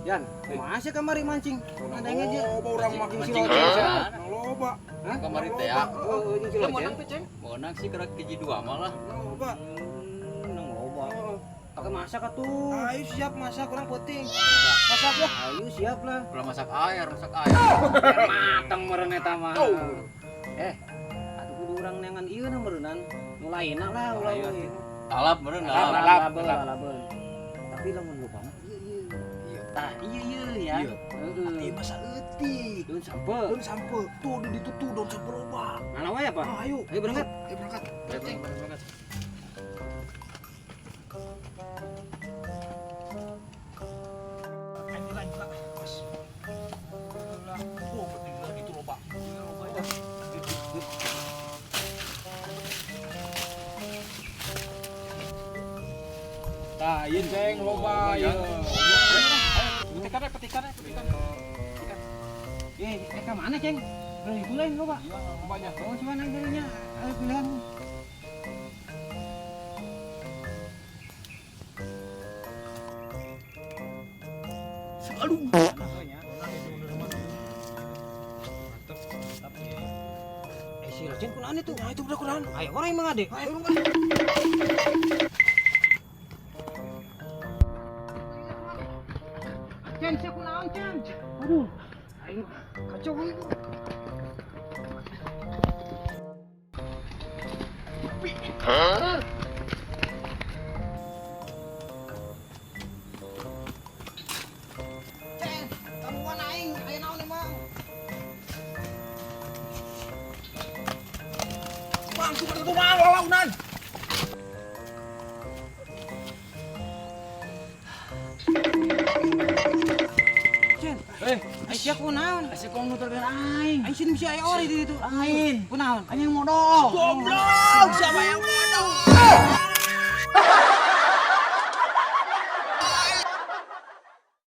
Jan, kumaha sih kamari mancing? Ada yang aja. Loba urang mah. Jeung si Mancing Loceng. mana? Loba. Hah? Kamari teh ya. Heeh, jeung si Lu Loceng. menang tuh, Ceng? Menang sih kerak kiji dua malah. Loba. Nang loba. Pakai masak atuh. Ayo siap masak kurang penting. Masak ya. Ayo siap lah. Ulah masak air, masak air. Biar matang meureun eta mah. Eh, atuh kudu urang neangan ieu na meureunnan. Nu lainna lah ulah Ayo, euy. Alap meureun alap. Alap, alap, alap. Tapi lamun lupa mah ieu ieu. Iya. Tah, ieu ieu ya. Iya. Heeh. Ih, masa eutik. Daun sampe. Daun sampe. Tuh di ditu tuh daun sampe loba. Mana wae apa? Ah, ayo. Ayo berangkat. Ayo berangkat. Ayo, Ceng, berangkat. Ayo lanjut lah. Mas. Tuh, penting lagi tuh loba. Loba ya. Tah, ieu Ceng loba ieu. Petikan we, petikan we, petikan. Eh, ka mana, Ceng? Beli itu lain loba. Iya, lobanya. Oh, si mana belinya? Ayo pilihan. Aduh. Eh, si Loceng kunaon itu? Nah, itu udah kurang. Ayo orang emang ade. Ayo urang kan. Cen, sia kunaon, Cen? Aduh, aing kacau ieu. Cen, gangguan aing, aya naon emang? Bang, cuma itu mah lalaunan. Cen, Eh, aing sia kunaon? asa kau nuturkeun aing. Aing sini bisa aya ori di ditu. Lain. Kunaon? Aing modal. Goblok, siapa yang bodoh?